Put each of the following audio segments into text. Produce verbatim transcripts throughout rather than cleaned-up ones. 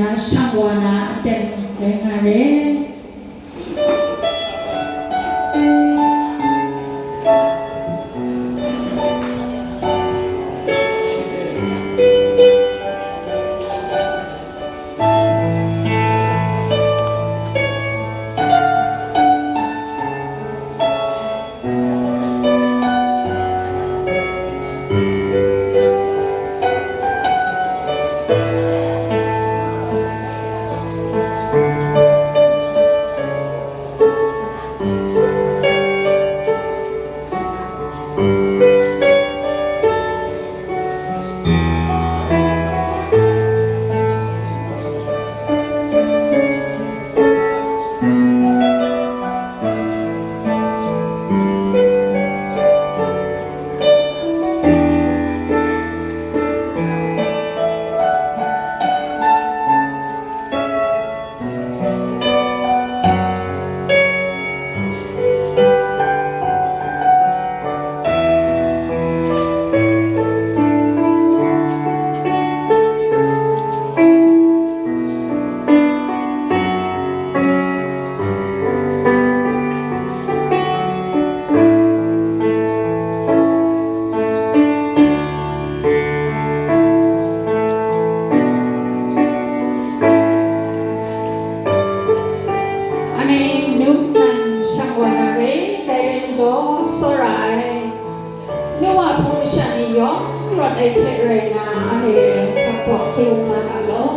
Shang wa na aten rai nga re. Anhte num nnan shang wa na re, dai rai majaw, tsawra ai. Nu wa hpung masha ni yawng rawt ai hte rai nna, anhte hkap hkawk hkalum nga ga law.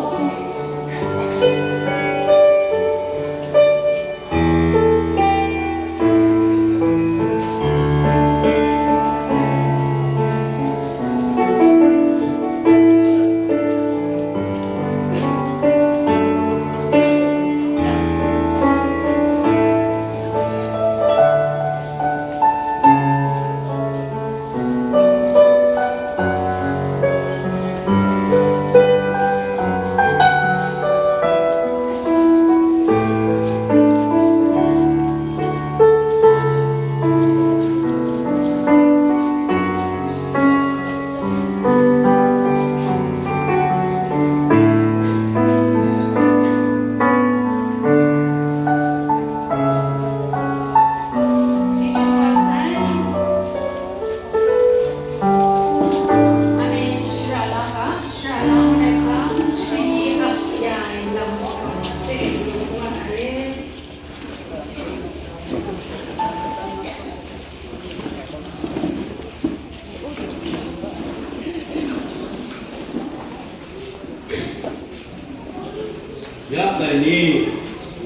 Ya dai ni,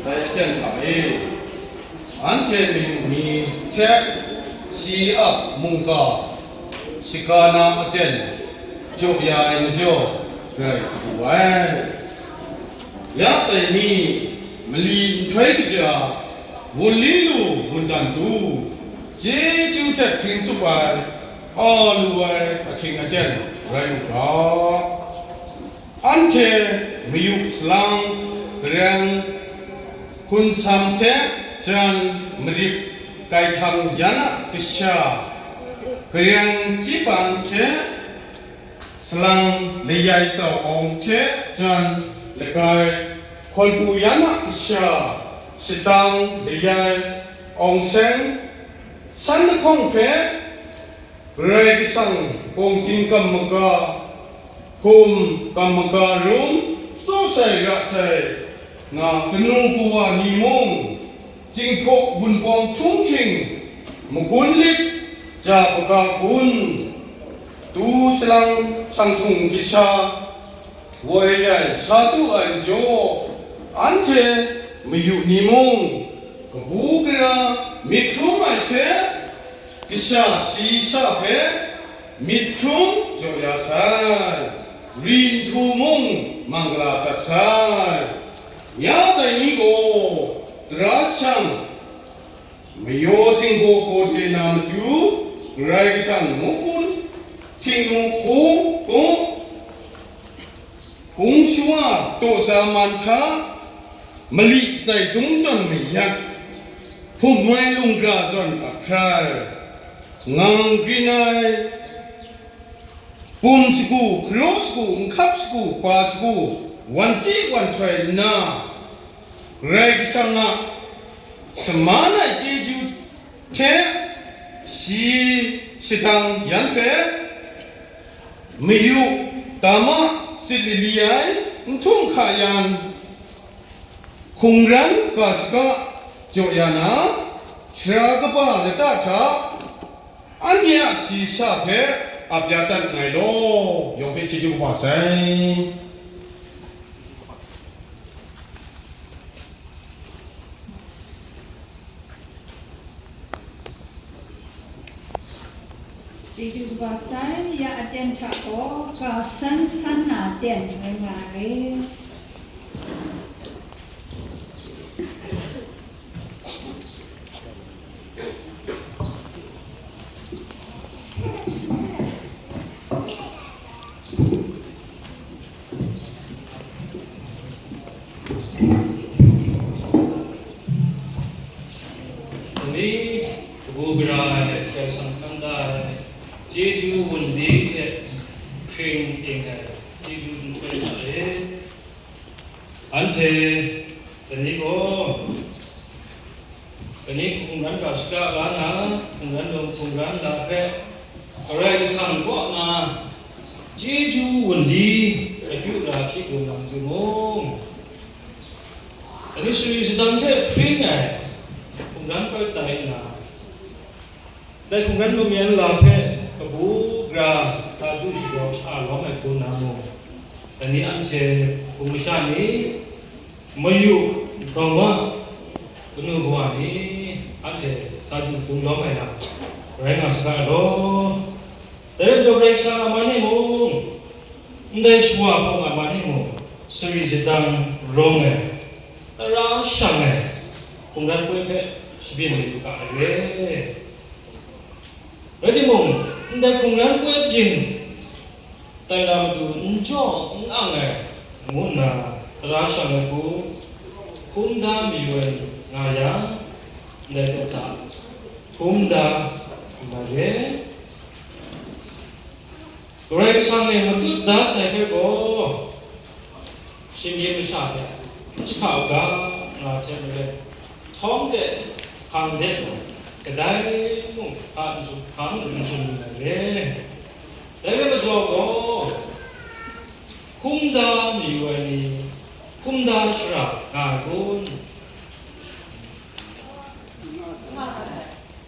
dai aten hta e, anhte myit ni hte si ap mungga, shaka na aten jaw ya ai majaw rai hku ai. Ya dai ni, mali nhtoi kaja, wunli lu wundan du, chyeju hte hpring tsup ai, a lu ai ahkying aten rai u ga. Anhte mayu salang, gareng, hkunsam hte jan marip kaihkang yan a kasha, gareng chyiban hte salang layai tsau awng hte jan lagai hkawn pru yan a kasha, shadang layai awng seng, san lahkawng hpe Karai Kasang bawng hkying kam maga, hkum kam maga rum, tsaw sai ra sai nga kanu kawa ni mung, Jinghpaw Wunpawng htunghking, magun lit, ja hpaga gun, tu salang sanghtung kasha, woi rai sa tu ai majaw, anhte mayu ni mung, kabu gara myit hkrum ai hte, kasha shayi sha hpe myit hkrum jaw ya sai, ri nhtu mung manggala dat sai. Ya dai ni gaw, tara shang, mayaw htingbaw gaw de na matu, Karai Kasang mung kun htingnu hku gaw, hpung shawa taw sa man hta, mali sai dum zawn mayat, hpum wai lunggra zawn ahkrai, ngang grin ai, pum shagu, hkaraw shagu, nhkap shagu, hpa shagu, wan chyi wan htoi nna, Karai Kasang a shaman ai chyeju hte shi shadang yan hpe, mayu, dama, sit lili ai, n htum hka yan, hkungran ga saga jaw ya na, sara kaba lata hta, anhte a shayi sha hpe ap ya dat nngai law, yawng hpe chyeju kaba sai. Chyeju kaba sai, ya aten hta gaw, ga san san na aten rai nga ai. Dai ni kabu gara ai, Karai Kasang hkang da ai, chyeju wunli hte hpring ing ai, chyeju nhtoi hta e. Anhte dai ni gaw, dai ni hkungran ga shaka la na, hkungran lung hkungran la hpe, Karai Kasang kaw na chyeju wunli akyu ra hpyi gun na matu mung, dai ni sari shadang hte hpring ai hkungran koi tai nna, dai hkungran lum yan la hpe kabu gara sa du shagrau sha lawm ai hku nna mung, dai ni anhte hpung masha ni, mayu, dauma, kanu kawa ni, anhte sa du dung lawm ai lam rai nga saga ai law. Dai rai nhtawm, Karai Kasang a man e mung, ndai shawa hpawng a man e mung, sari shadang rawng ai, tara shang ai, hkungran koi hpe shabyin lu ga ai re. Rai timung, ndai hkungran koi byin tai na matu n jaw n ang ai, ngu nna tara shang ai hku hkrum da mayu ai nga yang, ndai hte hta hkrum da nga re. Karai Kasang e matut da sai hpe gaw, shinggyim masha hpe n jahka u ga, nga hte maren, htawng de, hkang de mung, kadai mung hpa n tsun, hpa mung n tsun lu na re. Dai rai majaw gaw, hkrum da mayu ai ni, hkrum da shara nga ai kun?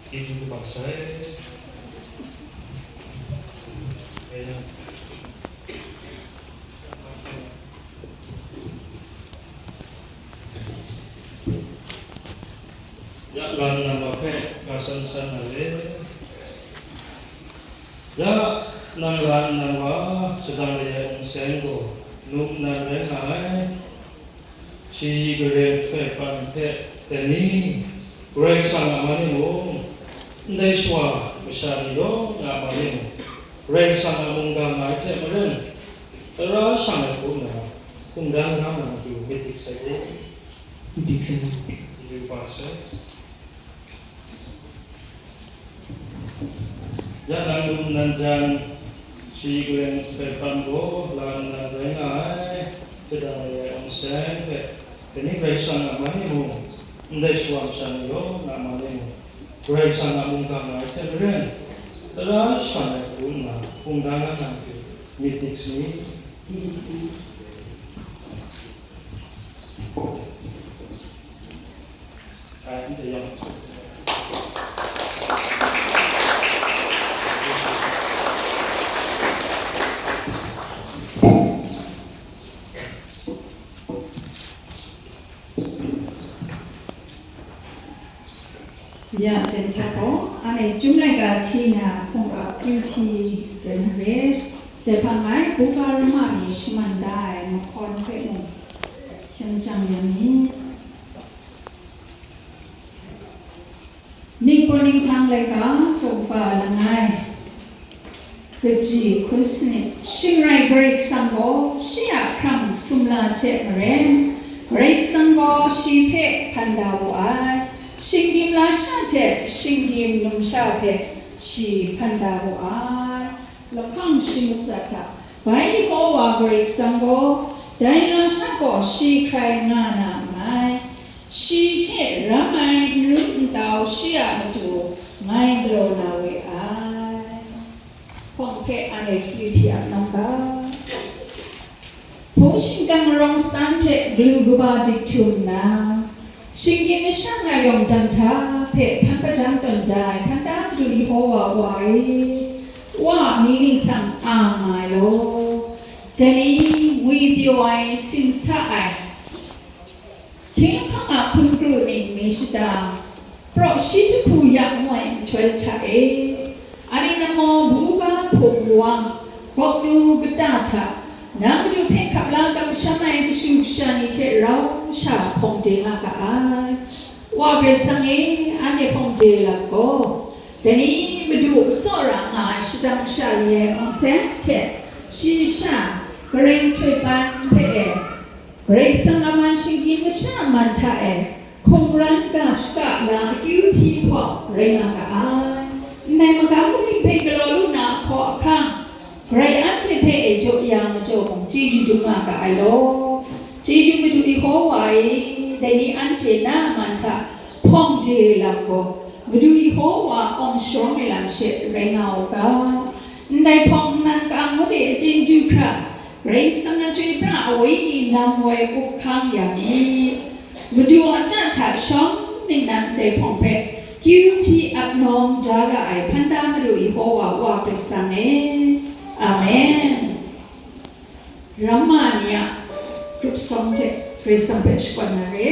Chyeju kaba sai. Ya lan nang wa hpe ga san san na re. Ya nang lan nang wa shadang re ai ung seng gaw, num nan rai nga ai. Shayi gareng htoi pan hpe dai ni, Karai Kasang a man e mung, ndai shawa masha ni law nga a man e mung, Karai Kasang a mungga nga ai hte maren, tara shang ai hku nna, hkungran nga na matu myit dik sai u. Myit dik sai u. Myit dik sai. Ya nang dum nan jan, shayi gareng htoi pan gaw la nnan rai nga ai, hte dang rai ai ung seng hpe, dai ni Karai Kasang a man e mung, ndai shawa masha ni law nga a man e mung, Karai Kasang a mungga nga ai hte maren, tara shang ai hku nna hkungga nga na matu myit dik sai. Myit dik sai. Ya, dai hta gaw, anhte chyum laika hti na hpung a kyu hpyi rai na re. Dai hpang ai, buga rama ni shaman da ai mahkawn hpe mung hkying chyang ya mi. Ningpawt ninghpang laika, hpung pa langai. Kaji hkun sanit, shing rai Karai Kasang gaw shi a hkrang sumla hte maren, Karai Kasang gaw shi hpe hpan da wu ai, shinggyim lasha hte shinggyim numsha hpe shi hpan da wu ai. Lahkang shi masat hta, bai Yehowa Karai Kasang gaw Dai na sha gaw shi hkrai nga na nngai, shi hte ram ai n ru n tau shi a matu ngai galaw na we ai. Hpawng hpe anhte hkyu hpyi ap nang ga. Hpung shingkang arawng san hte galu kaba dik htum nna, shinggyim masha nga yawng dang hta hpe hpan hpajang tawn da ai hpan da Madu Yehowa Wa e, Wa a mying ningsang a nga ai law. Dai ni ngwi pyaw ai, sing sa ai, hkying lahkawng a hkun kru ning mi shada, praw shi jahku ya ngu ai nhtoi hta e, ani namo buga hpung wang, gawknu kata hta, nang Madu hpe hkap la kamsham ai kashu kasha ni hte rau sha hpawng de nga ga ai. Wa Karai Kasang e, anhte hpawng de lam gaw, dai ni Madu tsawra nga ai shadang sha re ai awng seng hte, shi sha, Karai Kahtoi ban hpe e, Karai Kasang a man shinggyim masha a man hta e, hkungran ga shaka na akyu hpyi hpawng rai nga ga ai. Ndai magam kaning hpe galaw lu na ahkaw ahkang, Karai anhte hpe e jaw ya majaw mung chyeju dum nga ga ai law. Chyeju Madu Yehowa e, dai ni anhte na a man hta hpawng de lam gaw, Madu Yehowa awng sharawng ai lam she rai nga u ga. Ndai hpawng nnan ka-ang ngut e ating ju hkra, Karai Kasang a chyoi pra a wenyi lam woi up hkang ya mi. Madu a ta hta shawng ningnan ndai hpawng hpe kyu hpyi ap nawng da ga ai hpan da Madu Yehowa Wa Karai Kasang e. Amen. Ramma ni a group song hte Karai Kasang hpe shakawn na re.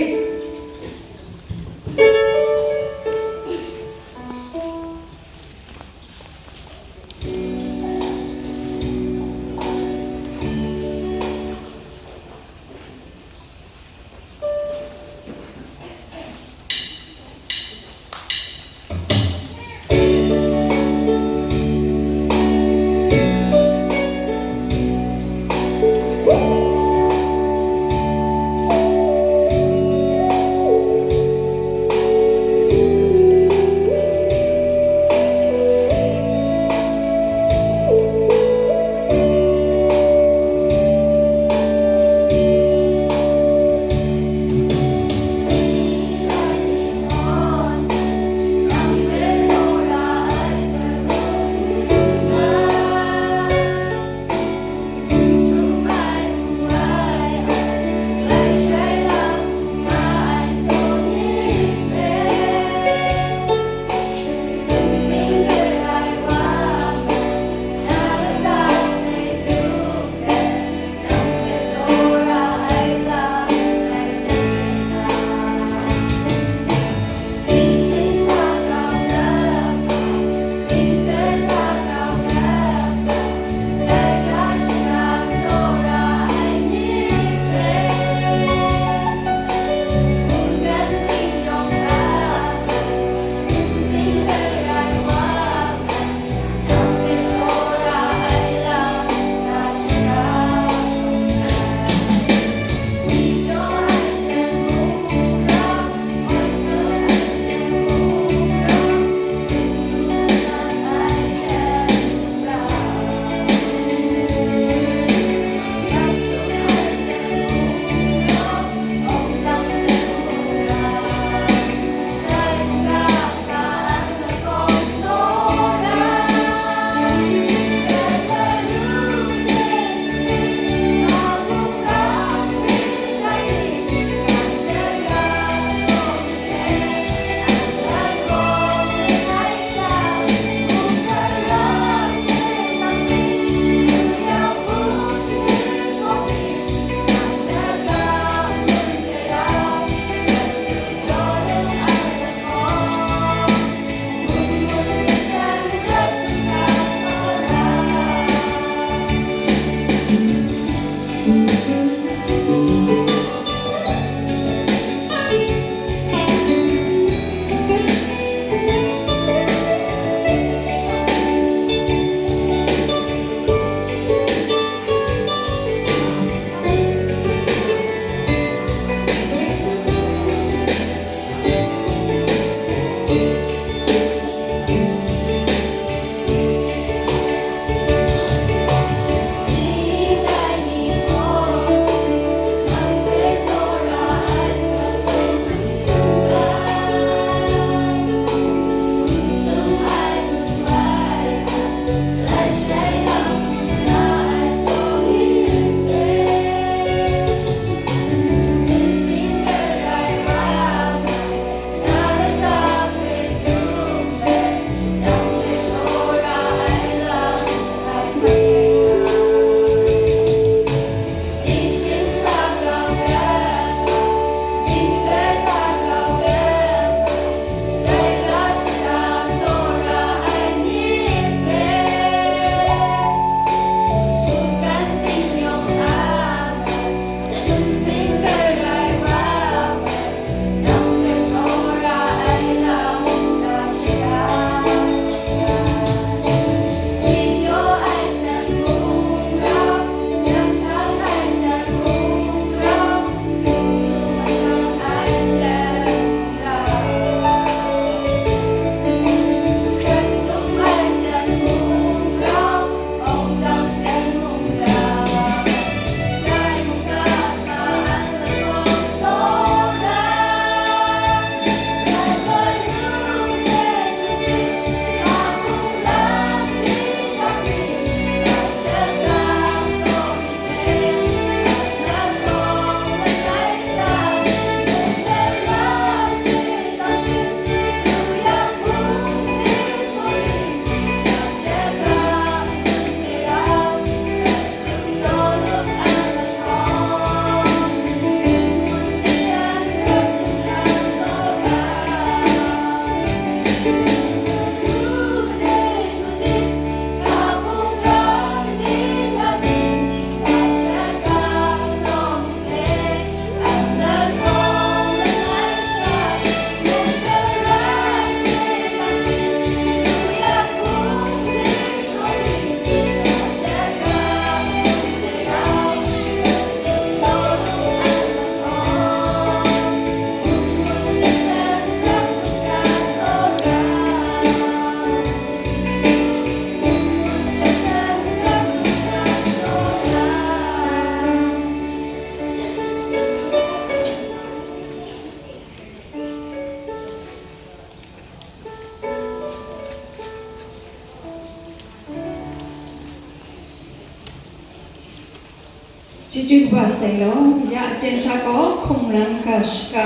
Chyeju kaba sai law, ya aten hta gaw hkungran ga shaka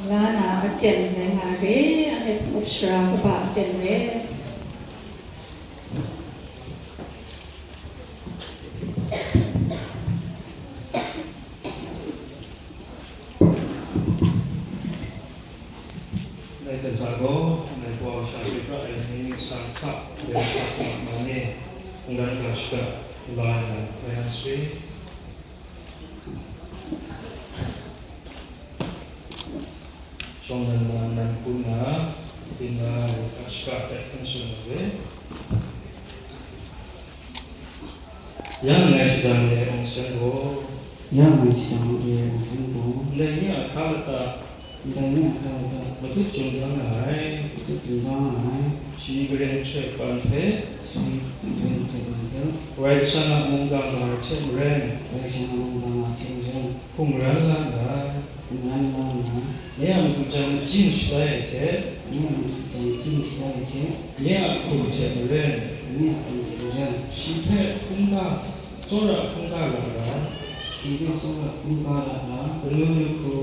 la na aten rai nga ai, anhte hpung up shara kaba aten rai. Ndai hten hta gaw, ndai gaw sha hte pra ai ni, sang hta, ndai hta hkungga ma ni, hkungran ga shaka la ai lam hkoi na swi. Shawng nnan na nnan hku nna, dinga ai ga shaka hpe hkan tsun ai we. Ya ngai shadang re ai awng sen gaw, Ya ngai shadang re ai awng sen gaw, ndai ni a hka lata, ndai ni a hka lata, matut jawng da nga ai, matut jawng da nga ai, shi garen chyoi pan hpe, shi garen chyoi pan hpe, Karai Kasang a mungga nga ai hte maren, Karai Kasang a mungga nga ai hte maren, hkungran la nna, hkungran la nna, nye a madu jan majing shatai ai hte, nye a madu jan majing shatai ai hte, nye a hkum hte maren, nye a hkum hte maren, shi hpe hkungga, tsawra hkungga la ra, shi hpe tsawra hkungga la ra, kanu lahku,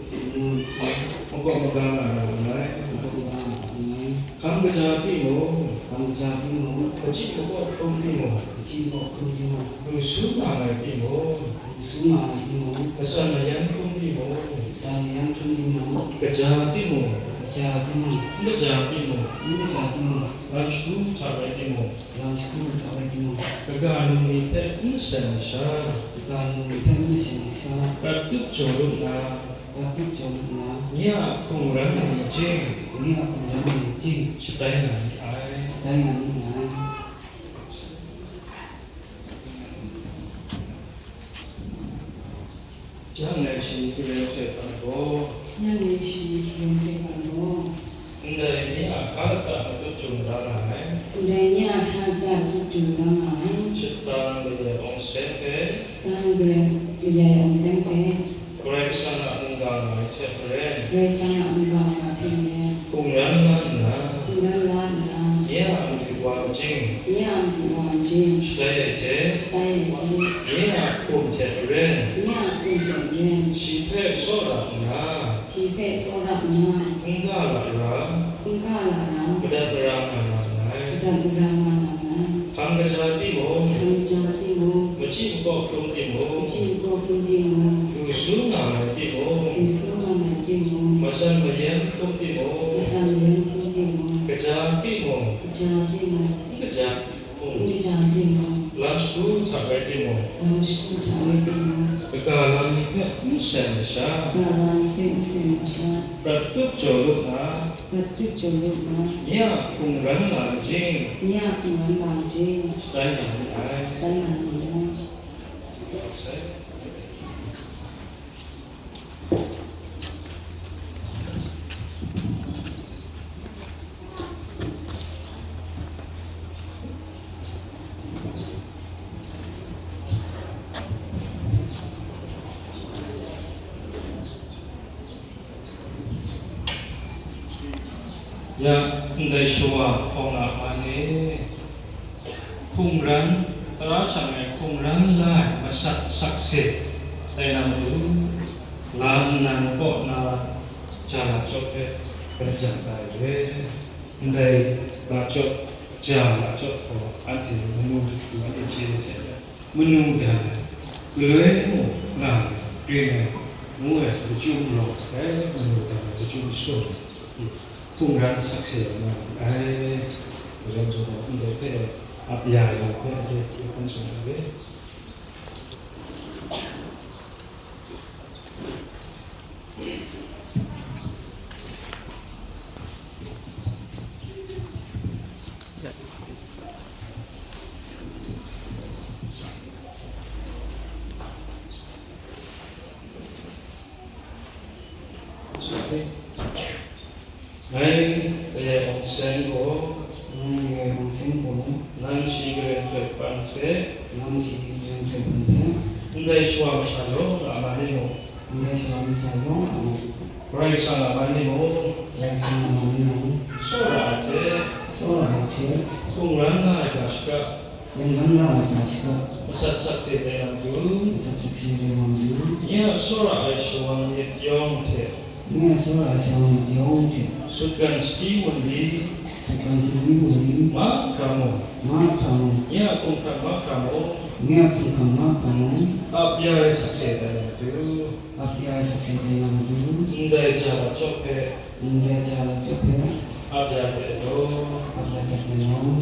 kanu lahku, makawp maga nga na lam rai, makawp maga nga na lam rai, hkam kaja timung, hkam kaja timung, machyi makaw hkrum timung, machyi makaw hkrum timung, lu su nga ai timung, lu su nga ai timung, matsan mayan hkrum timung, matsan mayan hkrum timung, kaja timung, kaja timung, n kaja timung, n kaja timung, lam shagu hta rai timung, lam shagu hta rai timung, kaga num ni hpe n masen ai sha, kaga num ni hpe n masen ai sha, prat tup jaw lu nna, prat tup jaw lu nna, nye a hkungran num ni jing, nye a hkungran num ni jing, shatai nga ni ai. Shatai nga ni ai. Yang ngai shi garen chyoi pan gaw, yang ngai shi garen chyoi pan gaw, ndai ni a hka lata matut jawng da nga ai, ndai ni a hka lata matut jawng da nga ai, shadang re ai awng sen hpe, shadang re ai awng sen hpe, Karai Kasang a mungga nga ai hte maren, Karai Kasang a mungga nga ai hte maren, hkungran la nna, hkungran la nna, nye a madu wa majing, nye a madu wa majing, shatai ai hte, shatai ai hte, nye a hkum hte maren, nye a hkum hte maren, shi hpe tsawra nna, shi hpe tsawra nna, hkungga la ra, hkungga la ra, madat mara nga na nngai, madat mara nga na nngai. Hkam kaja timung, hkam kaja timung, machyi makaw hkrum timung, machyi makaw hkrum timung, lu su nga ai timung, lu su nga ai timung, matsan mayan hkrum timung, matsan mayan hkrum timung, kaja timung, kaja timung, n kaja timung, n kaja timung, lam shagu hta rai timung, lam shagu hta rai timung, kaga lam ni hpe n masen ai sha, kaga lam ni hpe n masen ai sha, prat tup jaw lu nna, prat tup jaw lu nna, nye a hkungran nga majing, nye a hkungran nga majing, shatai nga ni ai. Shatai nga ni ai. Ya, ndai shawa hpawng a man e, hkungran, tara shang ai hkungran la ai masat sakse, dai na matu, la nnan kaw na ja la chyawp hpe, hkyen jang da ai re. Ndai la chyawp, ja la chyawp gaw, anhte manu jahku anhte chye ai hte maren, manu dan ai, galoi mung nga ai, ring ai, ngu ai, lachyum rawng ai, manu dan ai, lachyum sum ai, hkungran sakse ai nga ai, majaw jaw gaw, ndai hpe ap ya ai lam hpe anhte hkan tsun ai re. Ngai re ai awng sen gaw, ngai re ai awng sen gaw, nang shi garen chyoi pan hpe, nang shi garen chyoi pan hpe, ndai shawa masha yawng a man e mung, ndai shawa masha yawng a man e mung, Karai Kasang a man e mung, Karai Kasang a man e mung, tsawra ai hte, tsawra ai hte, hkungran la ai ga shaka, hkungran la ai ga shaka, Masat sakse tai na matu, masat sakse tai na matu, nye a tsawra ai shawang myit yawng hte, nye a tsawra ai shawang myit yawng hte, sutgan sali wunli, sutgan sali wunli, mahkra mung, mahkra mung, nye a hkumhkrang mahkra mung, nye a hkumhkrang mahkra mung, ap ya ai sakse tai na matu, ap ya ai sakse tai na matu, ndai ja lachyawk hpe, ndai ja lachyawk hpe, ap ya hte law, ap ya hte law.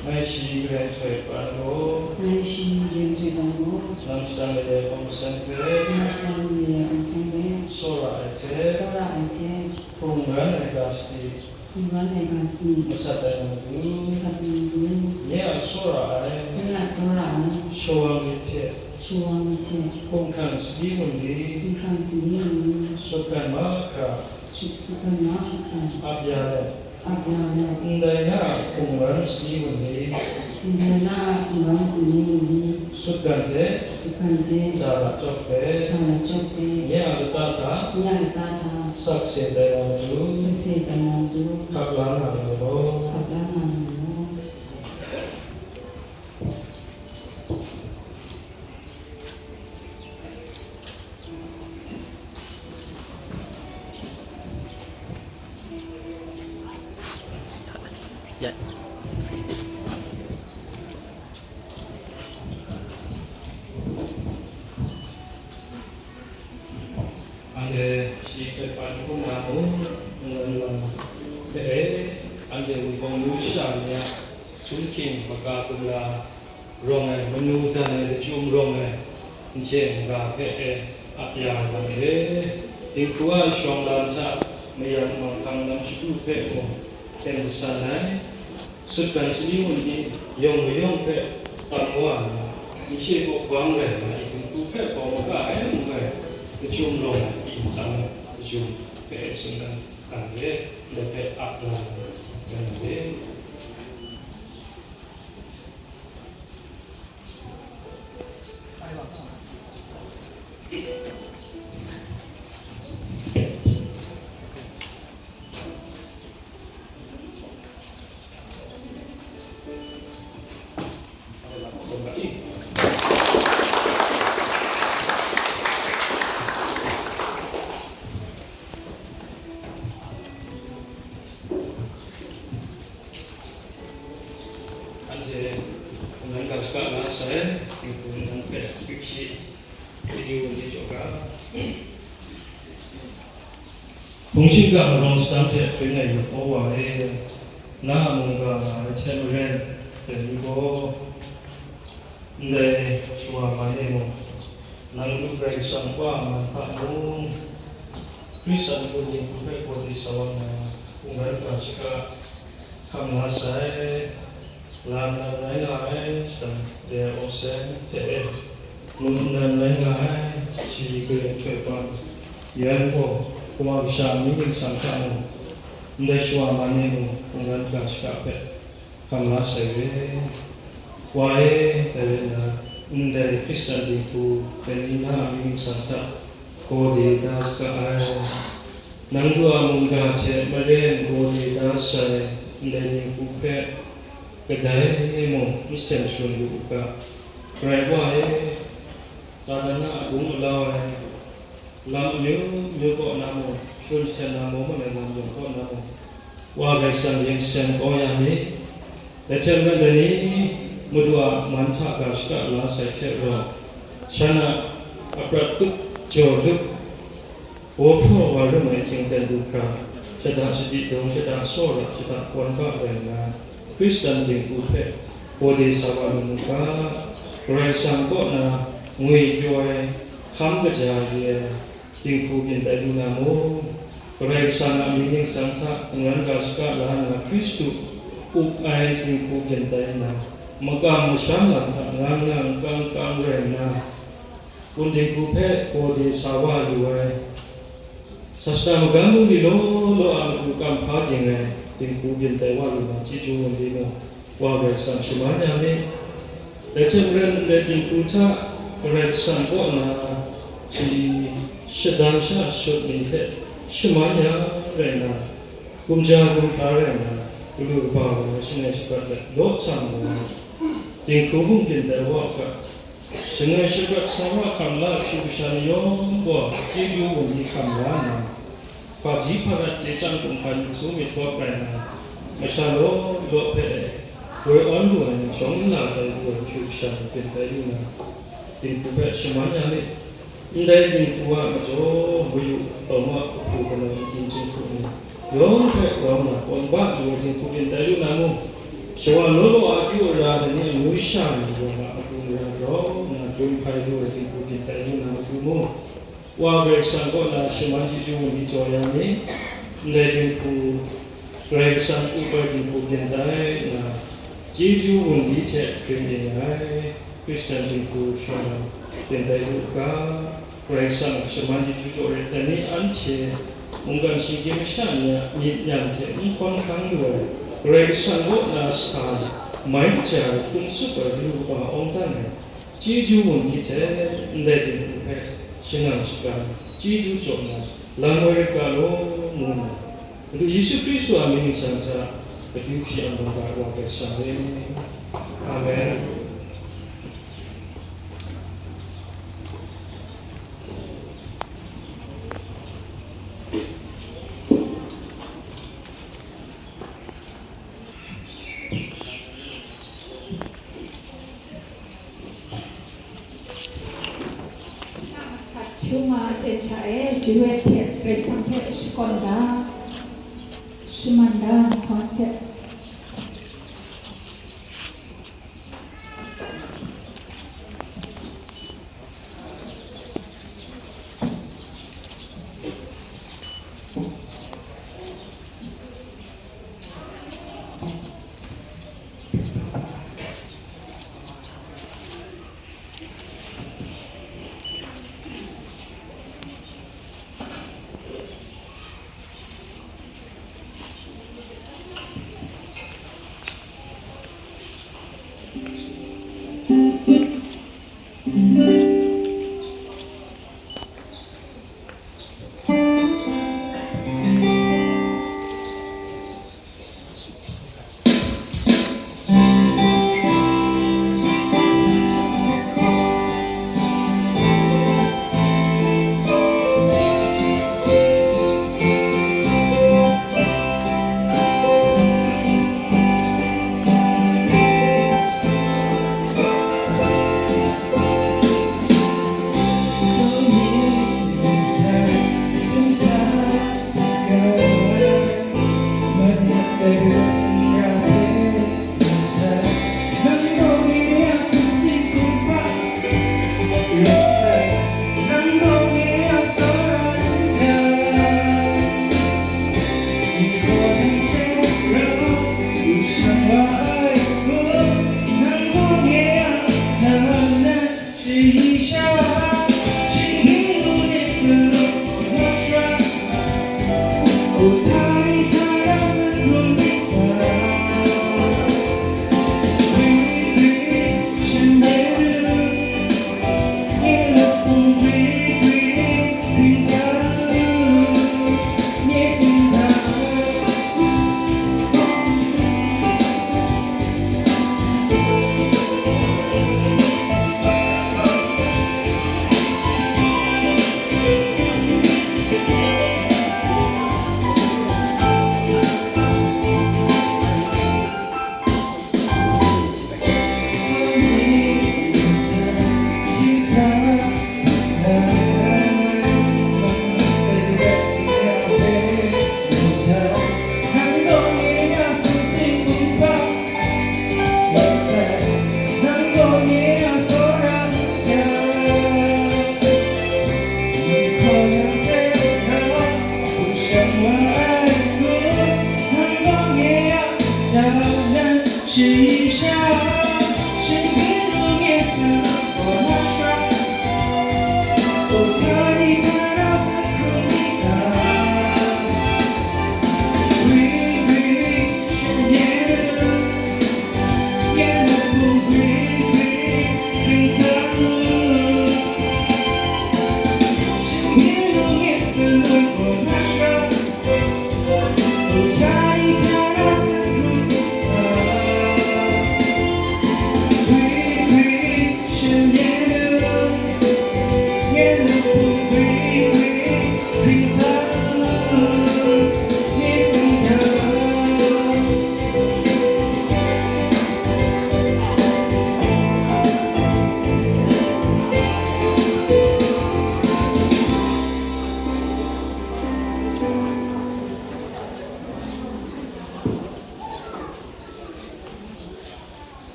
Ngai shi maren htoi pan gaw, ngai shi maren htoi pan gaw, nang shadang lare hpawng san hpe, nang shadang lare hpawng san hpe, tsawra ai hte, tsawra ai hte, hkungran ai ga sadi, hkungran ai ga sadi, masat ai na matu, masat ai na matu, nye a tsawra ai, nye a tsawra ai, shawang myit hte, shawang myit hte, hkumhkrang sali wunli, hkumhkrang sali wunli, sutgan mahkra, sut, sutgan mahkra, ap ya let, ap ya let, ndai na a hkungran sali wunli, ndai na a hkungran sali wunli, sutgan hte, sutgan hte, ja lachyawk hpe, ja lachyawk hpe, nye a lata hta, nye a lata hta, sakse tai na matu, sakse tai na matu, hkap la nga ai law, hkap la nga ai law. Ya. Anhte shi hte pan hkrum na mung, n-, n-, n-, hpe e, anhte Wunpawng nu sha ni a, Chunhkying, Maka Kumla rawng ai, manu dan ai lachyum rawng ai, nhkyeng ga hpe e ap ya ai lam re. Dinghku a shawng lam hta mayang manghkang lam shagu hpe mung ten jasan ai. Sutgan sali wunli yawng mayawng hpe tam wa nna, nhkye kaw bang rai nna, dinghku hpe bawng maga ai mung ai, lachyum rawng ai, i ntsa lachyum hpe e tsun ai. Kan re, ndai hpe ap la ai, kan re. Anhte mungdan ga shaka la sai, dinghku mungdan hpe yu shi, yu ni jaw ga. Hpung shingkang rawng sadang hte hpring ai Yehowa e, na a mungga nga ai hte maren, dai ni gaw, ndai shawa man e mung, nang Karai Kasang Wa a man hta mung, Hkristan hpung dinghku hpe kawdi sa wa nna, hkungran ga shaka hkam la sai. Lam nan rai nga ai, shadang de awseng hte e, mung nan rai nga ai, shi galing htoi pan, yan gaw, Kawa Kasha a mying ningsang hta mung, ndai shawa man e mung, hkungran ga shaka hpe hkam la sai re. Wa e, dai rai nna, ndai Hkristan dinghku, dai ni na a mying ningsang hta, kawdi da saga ai. Nang Kawa mungga hte maren kawdi da sai ndai dinghku hpe kadai mung n sahten shagun lu u ga. Karai Wa e, Satan a agung alau ai lam amyu myu kaw na mung, shagun sahten na mung, mung ai lam yawng kaw na mung, Wa Karai Kasang yen seng kau ya mi. Dai hte maren dai ni Madu a man hta ga shaka la sai hte rau, shan a aprat tup jaw lup, baw hpraw wa rum ai hkying ten du hkra, shada shadi dung, shada tsawra, shada kawn ga rai nna, Hkristan dinghku hpe kawdi sa wa lu mu ga. Karai Kasang kaw na ngwi pyaw ai, hkam kaja re ai, dinghku byin tai lu na mu. Karai Kasang a mying ningsang hta hkungran ga shaka la nna, Hkristu up ai dinghku byin tai nna, makam masham lam hta ngang ngang kang kang rai nna, hpung dinghku hpe kawdi sa wa lu ai, sasana magam bungli law law a matu kam hpa ging ai dinghku byin tai wa lu na, chyeju ngu ai mu. Wa Karai Kasang shaman ya mi. Dai hte maren, ndai dinghku hta Karai Kasang kaw na shi shadang sha shut ni hpe shaman ya rai nna, gumja gumhkra rai nna, Galu kaba wa, shangai shaprat let law hta mawa, dinghku hpung byin tai wa hkra, shangai shaprat sa wa hkam la, hkyu kasha ni yawng gaw chyeju wunli hkam la nna, hpaji hparat chye chyang kumhkan su myit bawt rai nna, masha law law hpe woi awn lu ai ni shawng nla tai lu ai hkyu kasha ni byin tai lu na, dinghku hpe shaman ya myit. Ndai dinghku a majaw, mayu, tawng a kahpu kanawn, gyin jinghku ni yawng hpe grau nna, kawn ba lu ai dinghku byin tai lu na mu? Shawa law law a akyu ara ai ni amyu sha ni yawng a matu mara grau nna, dum hpai lu ai dinghku byin tai lu na matu mu? Wa Karai Kasang kaw na shaman chyeju wunli jaw ya mi. Ndai dinghku, Karai Kasang up ai dinghku byin tai nna, chyeju wunli hte hkring yin ai Hkristan dinghku shawng byin tai u ga. Karai Kasang a shaman chyeju jaw ret ai ni anhte mungkan shinggyim masha ni a myit nyan hte n hkawn hkang lu ai, Karai Kasang kaw na sa ai, mai kaja ai, hkum tsup ai, galu kaba awng dan ai, chyeju wunli hte ndai dinghku hpe shangang shagan, chyeju jaw na, lam woi rit ga law, ngu nna, Madu Yesu Hkristu a mying ningsang hta, akyu hpyi ang bang ga ai Wa Karai Kasang e. Amen. Masat hkyu nga ai ten hta e, duet hte Karai Kasang hpe shakawn da, shaman da, nhkawn hte.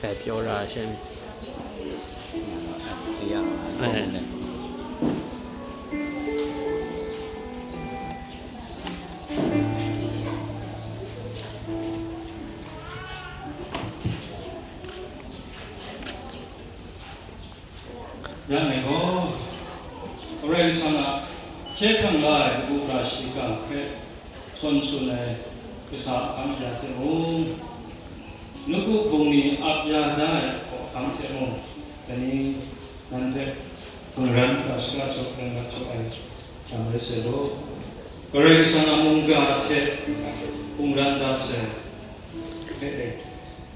Dai pyaw ra ai she. ยังไงก็เร่งสละเคสทั้งหลายอุปราชิกาเพศทนสุนัยกษาอัมยาเทโมนุกุพงนี้อับยาได้ขอคำเทโมแต่นี้นั้นเทพงรันกาชกาชกแรงกาชกไอทำได้เสร็จแล้วก็เร่งสละมุงกาเทพงรันดาเสร็จ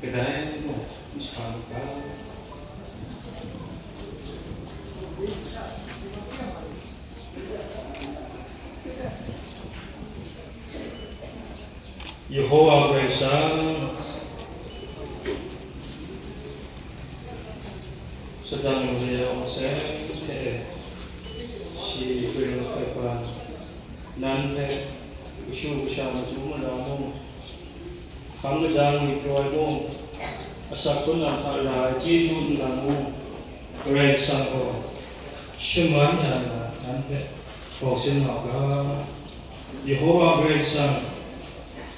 Kadai mung n sa u ga. Yehowa Karai Kasang, sadang lung le awng seng hte e, shi hkoi rau hkoi hpa, nan hpe kashu kasha matu mara mung, hkam kaja ngwipyaw ai mung, asak hpun na hta ra ai chyeju nlang mung, Karai Kasang gaw shaman ya na nan hpe grau sin nga u ga. Yehowa Karai Kasang,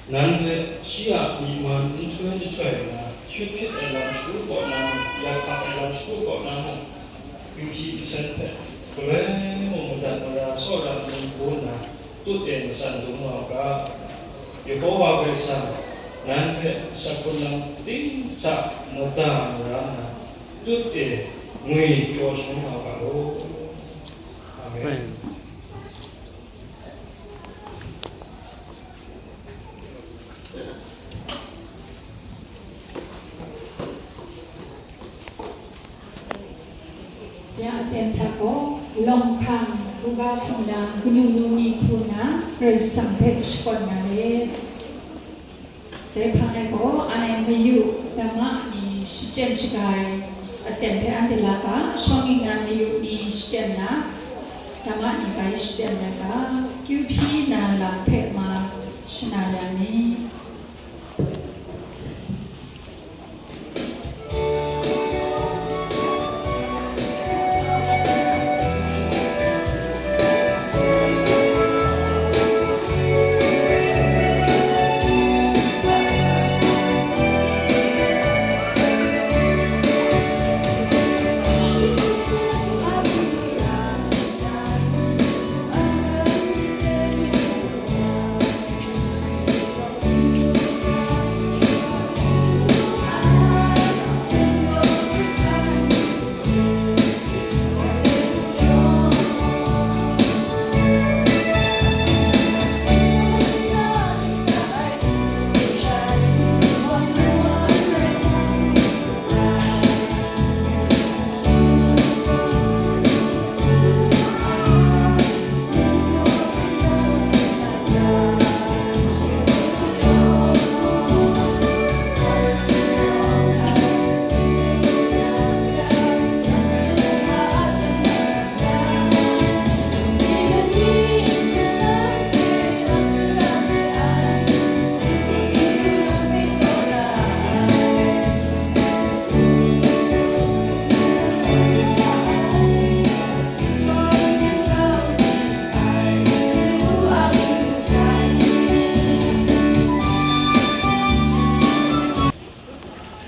nan hpe shi a myi man nhtoi jahtoi nna, shut hkrit ai lam shagu kaw na mung, ya hkang ai lam shagu kaw na mung, yu hpyi nsen hpe galoi mung madat mara tsawra ai ni hku nna tut e matsan dum nga u ga. Yehowa Karai Kasang, nan hpe asak hpun lam ting hta mada mara nna, tut e ngwi pyaw shangun nga u ga law. Amen. Ya aten hta gaw, lawng hkang, buga hpungdang, kanu nu ni hku nna, Karai Kasang hpe shakawn na re. Dai hpang e gaw, anhte mayu dama ni shachyen shaga ai aten hpe anhte la ga, shawng ningnan mayu ni shachyen na, dama ni bai shachyen na ga, kyu hpyi na lam hpe ma shana ya ni?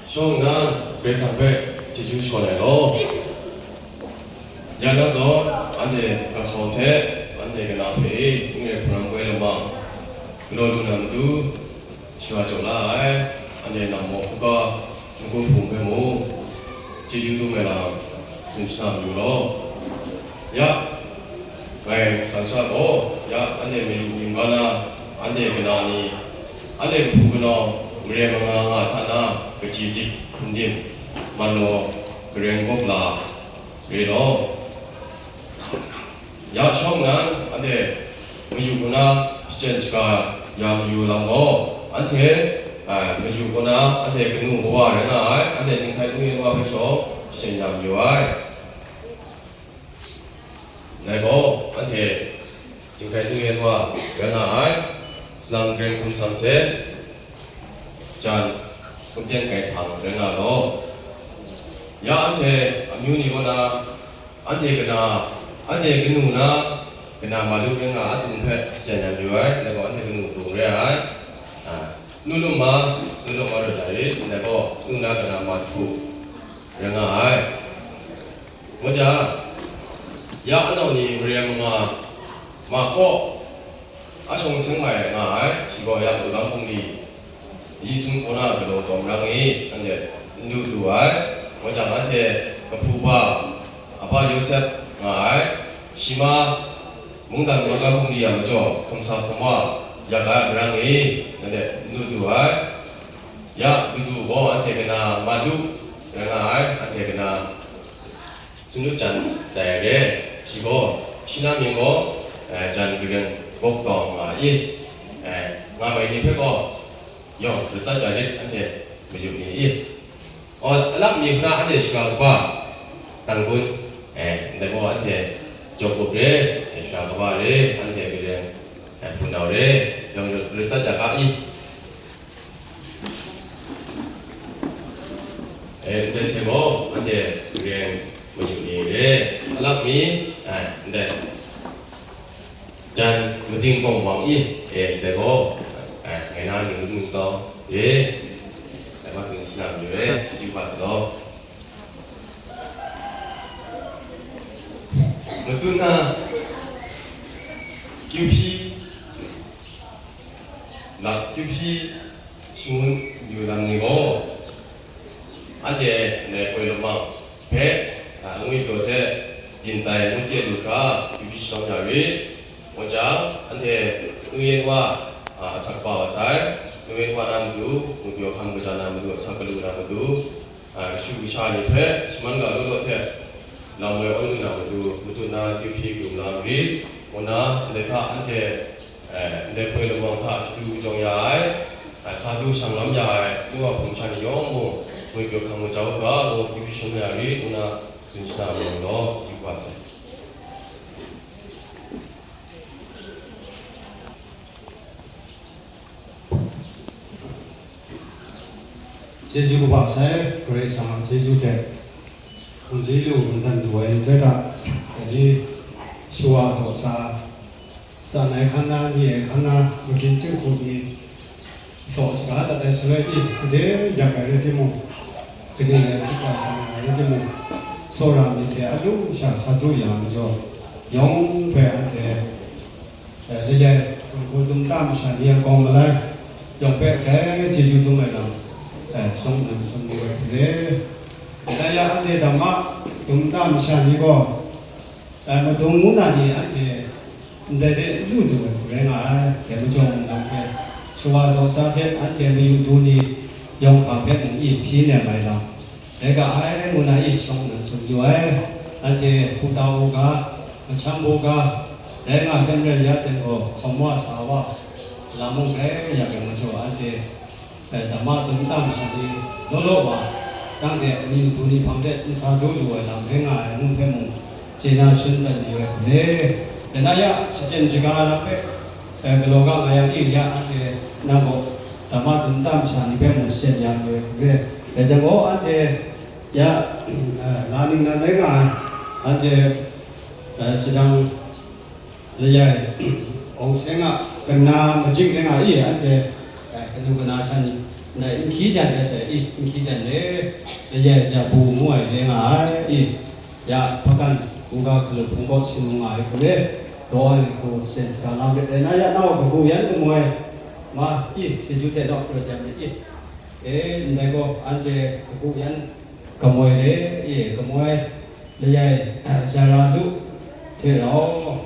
Shawng nnan, Karai Kasang hpe chyeju shakawn ai law. Ya na zawn, anhte gahkau hte, anhte kana hpe e, n rai hparam woi lam a, galaw lu na matu, shawa jaw la ai, anhte nam maw hkuga, n-gun hpung hpe mung, chyeju dum ai lam, tsun shana mayu law. Ya, ngai shang sha gaw, ya, anhte mayu mungga na, anhte kana ni, anhte kahpu kanau, mare manga nga hta na, kaji dip hpun dim, man law, gareng gawp la, re law. Ya shawng nnan, anhte mayu hku na shachyen shaga ya mayu lam gaw, anhte, a, mayu hku na anhte kanu kawa rai nga ai, anhte jinghkai dungyen wa hpe shawng shachyen ya mayu ai. Dai gaw, anhte jinghkai dungyen wa rai nga ai, salang gareng hkum sam hte, jan, hkum pyan kai htang rai nga law. Ya anhte amyu ni kaw na, anhte kana, anhte kanu na, kana Malu rai nga a tung hpe shachyen ya mayu ai, dai gaw anhte kanu tung re ai. A, nu lum ma, nu lum ma rawt ya rit, dai gaw nu na kana Mahtu rai nga ai. Ngu jang, ya anau ni Mariam ma, ma kaw, a shawng seng mai nga ai, shi gaw ya Lulam bungli, Yesu hkaw na galaw taw marang e, anhte n lu du ai. Ngu jang, anhte kahpu hpa, a hpa Yawsep nga ai, shi ma mungdan mungga hkungli a majaw hkum sa hkum wa ya ga ai marang e, anhte n lu du ai. Ya, lu du gaw anhte kana Malu rai nga ai, anhte kana Sunu jan tai ai re, shi gaw, shi na mying gaw, eh, jan gareng gawk taw nga i, eh, nga mai ni hpe gaw, yawng ratsat ya rit, anhte mayu ni i. Aw, alak mi hpra anhte shara kaba, Tanggun, eh, ndai gaw anhte Jakob re, eh, shara kaba re, anhte gareng, eh, hpunau re, yawng ratsat ya ga i. Eh, ndai hte gaw, anhte gareng mayu ni re, alak mi, eh, ndai jan mading bawng bawng i, eh, ndai gaw, eh, ngai na ning ning tau re, eh, ma tsun shana mayu re, chyeju kaba sa law. Matut na, kyu hpyi, na, kyu hpyi shangun yu lam ni gaw, anhte ndai poi lamang hpe, a, ngwipyaw hte byin tai ngut kye lu hkra, kyu hpyi shadawn ya rit. Ngu jang, anhte nu yen wa, a, asak kaba wa sai, nu yen wa na matu, ngwipyaw hkam kaja na matu, asak galu na matu, a, kashu kasha ni hpe shaman ga law law hte, lam woi awn lu na matu, matut na kyu hpyi krum la marit, ngu nna, ndai hta anhte, eh, ndai poi lamang hta shadu jawng ya ai, a, sa du shang lam ya ai, nu wa hpung sha ni yawng mung, ngwipyaw hkam kaja u ga, ngu kyu hpyi shadawn ya rit, ngu nna, tsun shana mayu law, yu wa sai. Chyeju kaba sai, Karai Kasang a chyeju hte, hkum chyeju mungdan du ai nhtoi hta, dai ni shawa daw sa, tsan ai hkan na, ni ai hkan na, magin jinghku ni, saw shaga dat ai shaloi ni, gade yak ai rai timung, kaning rai hkrit ai sang ai rai timung, tsawra myit hte a lu sha sa du ya majaw, yawng hpe anhte, eh, layai, hpung hku dum ta masha ni a gawng malai, yawng hpe grai chyeju dum ai lam, eh, shawng nnan sum lu ai hte, dai ya anhte damma dum ta masha ni gaw, eh, madung ngu na ni anhte ndai de n lu du ai hku rai nga ai. Dai majaw mung nang hte shawa daw sa hte anhte mayu du ni yawng hpa hpe mung i hpyi nem ai lam, rai ga ai, ngu na i shawng nnan tsun yu ai. Anhte hpu ta u ga, mahtam bu ga, rai nga hte maren ya ten gaw, hkawm wa sa wa, lam mung rai yak ai majaw, anhte, eh, damma dum ta masha ni law law wa, nang hte mayu du ni hpang de n sa du lu ai lam rai nga ai ngu hpe mung, chye na shangun dat mayu ai hku re. Dai na ya, shachyen shaga lam hpe, eh, galaw ga nga yang e ya, anhte nang gaw damma dum ta masha ni hpe mung shachyen ya mayu ai hku re. Dai jang gaw, anhte ya, eh, la ningnan rai nga ai, anhte, eh, sadang layai, awng seng a kana majik rai nga i, anhte, eh, kanu kana htan ndai nhkyi jan rai sai i, nhkyi jan re, layai ja bu ngu ai rai nga ai i, ya hpakan, hkungga hkalup hpung kaw sung nga ai hku re, daw ai hku sen sara lam rai, rai na ya nau kagu yan kamu ai, ma i, chyeju hte naw prat yang rai i, e, ndai gaw, anhte kagu yan kamoi re i, kamoi, layai, eh, Jara lu hte rau,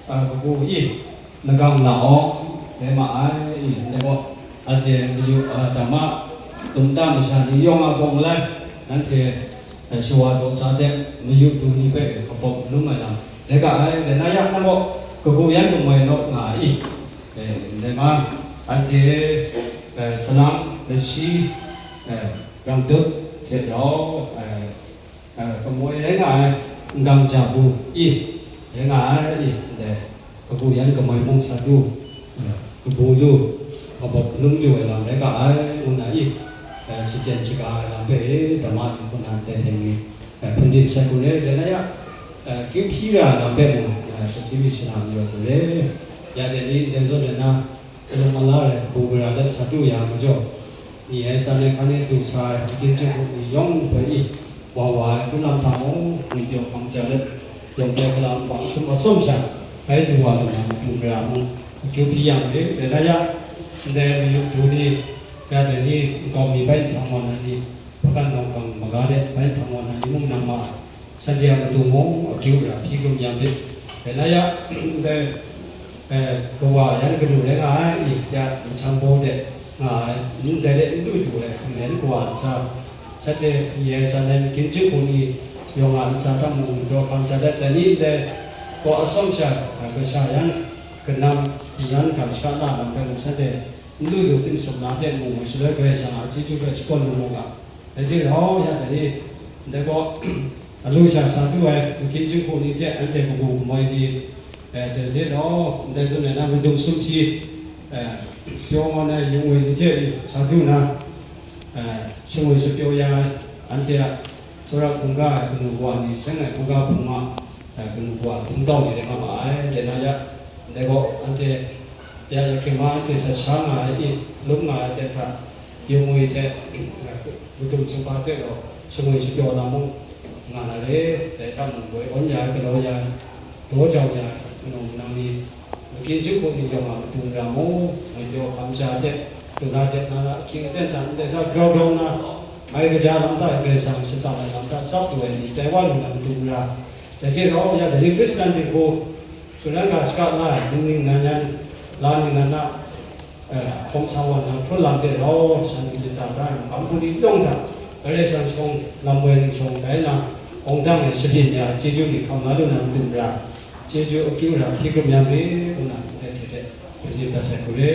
eh, kagu i, lagang la awng rai ma ai, i, ndai gaw, anhte mayu, eh, damma dum ta masha ni yawng a bawng malai, nanhte, eh, shawa daw sa hte mayu du ni hpe hkabawk malum ai lam rai ga ai, rai na yang, nang gaw kagu yan kamoi naw nga ai i, eh, ndai ma, anhte, eh, salang, lashi, eh, rangdut hte rau, eh, eh, kamoi rai nga ai, n-gang ja bu i, rai nga ai i, ndai, kagu yan kamoi mung sa du, eh, kabu lu, kabawk hkalum lu ai lam rai ga ai, ngu na i, eh, shachyen shaga ai lam hpe e, dama ni hku na ndai hte ni, eh, hpun di masai hku re, rai na ya, eh, kyu hpyi ra ai lam hpe mung, eh, hpun di mi shana mayu ai hku re. Ya dai ni ndai zawn rai na, Alung ala ai kabu gara let sa du ya majaw, ni ai san ai hkan e du sa ai makin chyum hku ni yawng hpe i wa wa ai hpun lam hta mung, ngwi pyaw hkam ja let, yawng hpe hkala nbak hkrum atsawm sha, bai du wa lu na matu mara mung, akyu hpyi yang re, dai na ya, ndai mayu du ni, ya dai ni, nkau mi bai nhtang wa na ni, hpakan nawng hkang maga de bai nhtang wa na ni mung nang ma ai. Shanhte a matu mung akyu ra hpyi hkrum yang myit. Rai na ya, ndai, eh, kawa yan kanu rai nga ai, i, ya, macham baw de nga ai, ndai de n lu du ai hpung de n kawa ntsa, shanhte ni ai san ai makin chyum hku ni yawng a ntsa hta mung daw hkam sa dat ai ni ndai, kaw atsawm sha, eh, kasha yan, kanam, hpung yan, ga shaka na lam hpe mung shanhte n lu du, n sum na hte mung, shaloi Karai Kasang a chyeju hpe shakawn lu mu ga. Dai hte rau, ya dai ni, ndai gaw, alu sha sa du ai, makin chyum hku ni hte anhte kabu kamoi ni, eh, dai hte rau, ndai zawn rai na, madung sumhpyi, eh, pyaw man ai yung ngwi ni hte sa du na, eh, shangwi shapyaw ya ai, anhte a tsawra hkungga ai kanu kawa ni, seng ai hkungga hpung ma, eh, kanu kawa hpung tau ni rai nga ma ai, dai na ya, ndai gaw, anhte ya, ya hkring ma, anhte sat sha nga ai, i, lum nga ai hte hkra, Yung ngwi hte, madung sumhpa hte rau shangwi shapyaw na mung nga na re, dai hta mung, woi awn ya ai, galaw ya ai, daw jau ya ai, manaw manang ni, makin chyum hku ni yawng a matu mara mung, ngwi pyaw hkam sha hte, du na de na na, ahkying aten hta ndai hta grau grau nna, mai kaja lam hta e Karai Kasang shatsam ai lam hta tsap lu ai ni, tai wa lu na matu mara, dai hte rau, ya dai ni Hkristan dinghku, hpung ran ga shaka la ai, ningning nan yan, la ningnan na, eh, hkawm sa wa na hpun lam hte rau, shan ni lata da ai makam hku ni lawng hta, Karai Kasang shawng lam woi ning shawng rai na, awng dang ai shabyin ya ai chyeju ni hkam la lu na matu mara, chyeju akyu ra hpyi hkrum yang re, ngu na ndai hte hte, hpun di dat sai hku re.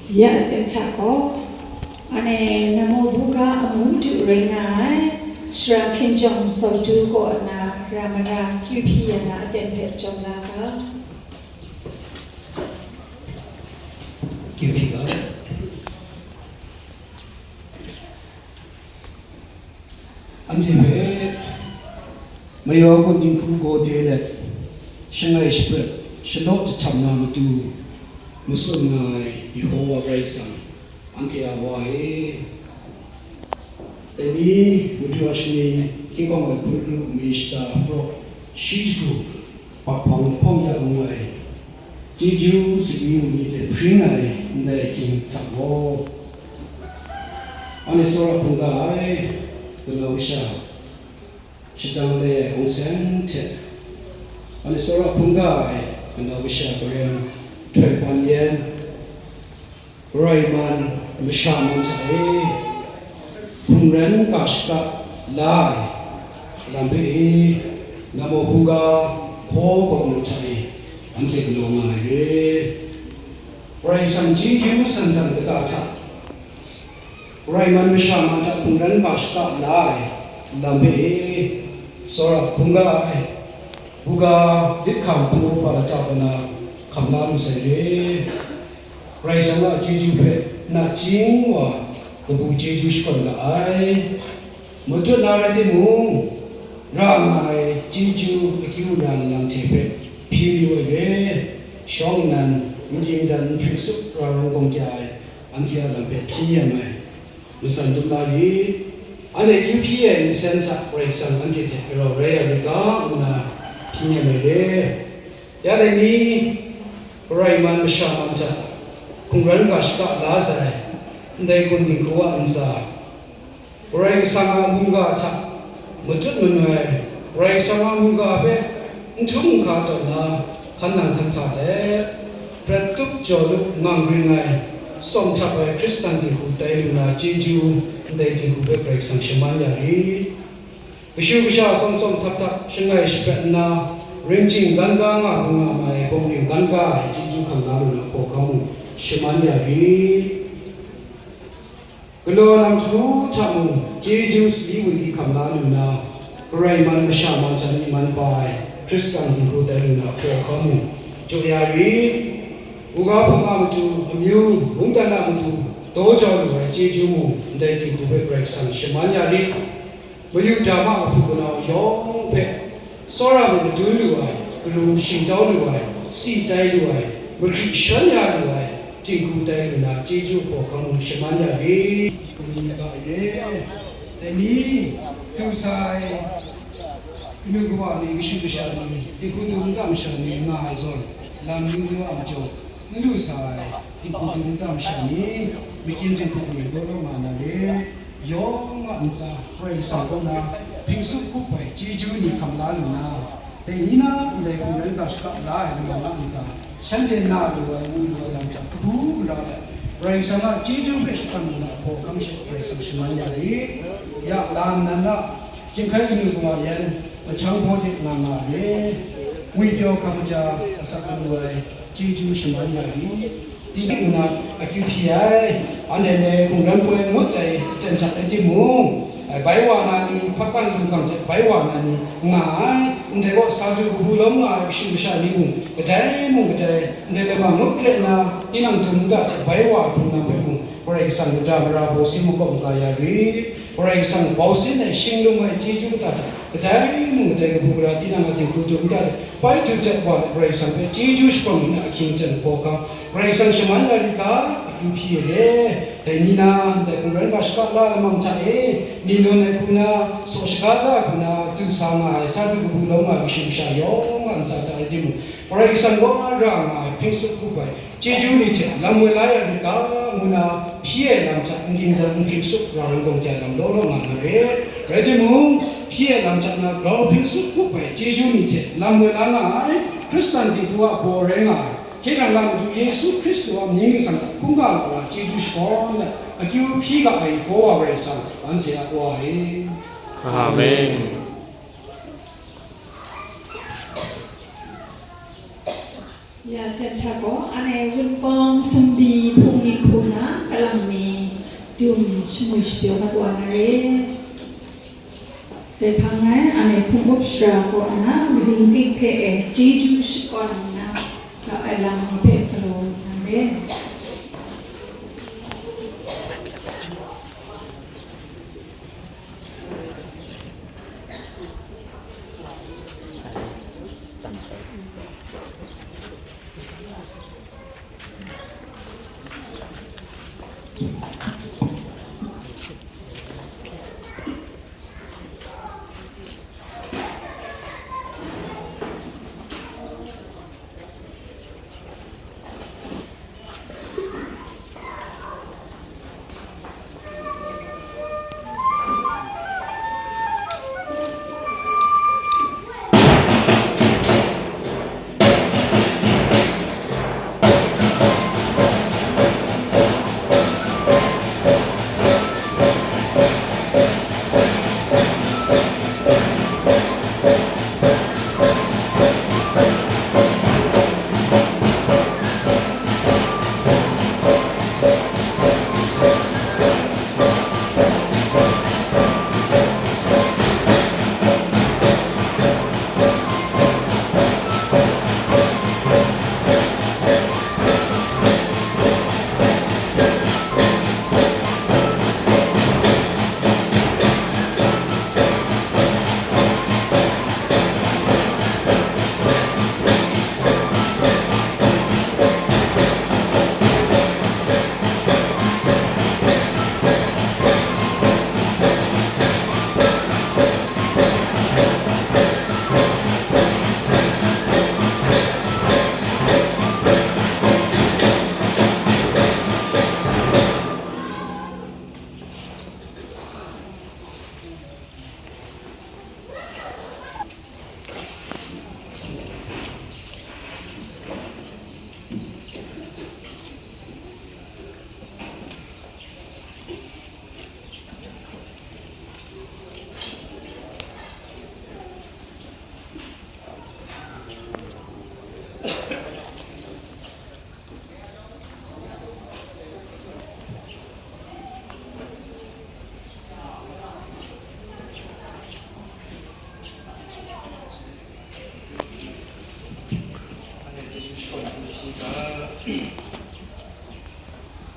Ya aten hta gaw, ane Namo Buga amu du rai nga ai, Sara Hkinjawng Sawtu kaw na Ramara Kyu Hpyi ya na aten hpe jawm la ga. Kyu Hpyi ga. Anhte hpe mayaw kun dinghku gaw de let, shangai shaprat, shalaw jahtam na matu, matsun nga ai Yehova Karai Kasang, anhte a Wa e. Dai ni, Madu a shaning, hkying hkawng ai hput ru, mi shata hpraw, shi jahku, Hpang hpang hpawng ya ngu ai, chyeju sadi wu ni hte hpring ai ndai ahkying hta gaw, anhte tsawra hpungga ai, galaw kasha, shadang le ai awng sen hte, anhte tsawra hpungga ai, galaw kasha, Korin, Htoi Hpan Yen, Karai man masha man hta e, hkungran ga shaka la ai lam hpe e, Namo Buga hkaw bawng nu hta e, anhte galaw nga ai re. Karai Kasang chyeju san san kata hta, Karai man masha man hta hkungran ga shaka la ai lam hpe e, tsawra hpungga ai, Buga lit hkam hpu palata kaw na hkam la lu sai re. Karai Kasang a chyeju hpe nachying wa kabu chyeju shakawn ga ai. Matut na rai timung, ra nga ai chyeju akyu nang nang hte hpe hpyi mayu ai re. Shawng nnan, n ging dan, n hpring sup, ra rawng gawng kya ai, anhte a lam hpe hpyi nem ai. Matsan dum la rit. Anhte kyu hpyi ai nsen hta Karai Kasang anhte hte rau rai ya rit ga, ngu na hpyi nem ai re. Ya dai ni, Karai man masha man hta hkungran ga shaka la sai, ndai kun dinghku a ntsa, Karai Kasang a mungga hta matut manoi, Karai Kasang a mungga hpe n htum n hka taw na, hkan nang hkan sa let, prat tup jaw lup mang ring ai, tsawm htap ai Hkristan dinghku tai lu na chyeju, ndai dinghku hpe Karai Kasang shaman ya rit. Kashu kasha tsawm tsawm htap htap shangai shaprat nna, ring jing gan ga nga hkrum nga mai, bawng ring gan ga ai chyeju hkam la lu na hpaw hkam mung shaman ya rit. Galaw lam jahku hta mung, chyeju sadi wunli hkam la lu na, Karai man masha man hta myi man pa ai, Hkristan dinghku tai lu na hpaw hkam mung, Jaw ya rit. Hkungga hpung a matu, amyu, mungdan a matu, daw jau lu ai chyeju mung, ndai dinghku hpe Karai Kasang shaman ya rit. Mayu dama a hpu kanau yawng hpe, tsawra myit madun lu ai, karum shingtau lu ai, si tai lu ai, mahkri shan ya lu ai, dinghku tai lu na, chyeju hkawhkam mung shaman ya rit. Kabu ni ga ai re. Dai ni, du sa ai, kanu kawa ni, kashu kasha ni, dinghku du nta masha ni nga ai zawn, lam yu yu a majaw, n lu sa ai, dinghku du nta masha ni, makyin jinghku ni, law law nga na re. Yawng a ntsa, Karai Kasang kaw na, hpring sup kup ai chyeju ni hkam la lu na, dai ni na ndai hpung ran ga shaka la ai lamang a ntsa, shanhte na lu ai, mu lu ai lam hta kabu gara let, Karai Kasang a chyeju hpe shakawn lu na, hkawhkam she Karai Kasang shaman ya rit. Ya, la nnan na, chyinghkai kanu kawa yan, lahchang hpaw hte nga nga re. Ngwipyaw hkam maja, asak lu ai, chyeju shaman ya rit. Tinang nna akyu hpyi ai, anhte ndai hkungran poi ngut ai aten hta rai timung, bai wa na ni, hpakan lunghkang hte bai wa na ni nga ai, ndai gaw sa du kabu lawm nga ai kashu kasha ni mung, kadai mung kadai, ndai lam a ngut re nna, tinang dum nta hte bai wa ai hpung nang hpe mung, Karai Kasang kaja mara bawsin makawp maga ya rit. Karai Kasang bau sin ai shinglung ai chyeju kata hta, kadai mung kadai kabu gara tinang a dinghku dum nta hte bai du jat wa let, Karai Kasang hpe chyeju shaprawng yu na ahkying ten hpaw ga, Karai Kasang shaman ya rit ga, akyu hpyi re. Dai ni na, ndai hkungran ga shaka la lamang hta e, ni nawn ai hku na, saw shaga la ai hku na, du sa nga ai, sa du kabu lawm nga ai kashu kasha yawng a ntsa hta rai timung, Karai Kasang kaw na ra nga ai hpring sup kup ai chyeju ni hte lam woi la ya rit ga, ngu na hpyi ai lam hta n ging dan n hpring sup, rau rai gawng kya lam law law nga na re. Rai timung, hpyi ai lam hta na grau hpring sup kup ai chyeju ni hte lam woi la nga ai Hkristan dinghku a baw rai nga ai, hkye hkrang ga Madu Yesu Hkristu a mying ningsang hta hkungga lara chyeju shakawn let, akyu hpyi ga ai Yehova Karai Kasang, anhte a Wa e. Amen. Ya, jan hta gaw, anhte Wunpawng Sumbi hpung ni hku na, kalang mi dum shamwi shapyaw mat wa na re. Dai hpang e, anhte hpung up shara kaw na, mading ting hpe e, chyeju shakawn nna, ga ai lam ni hpe galaw na re.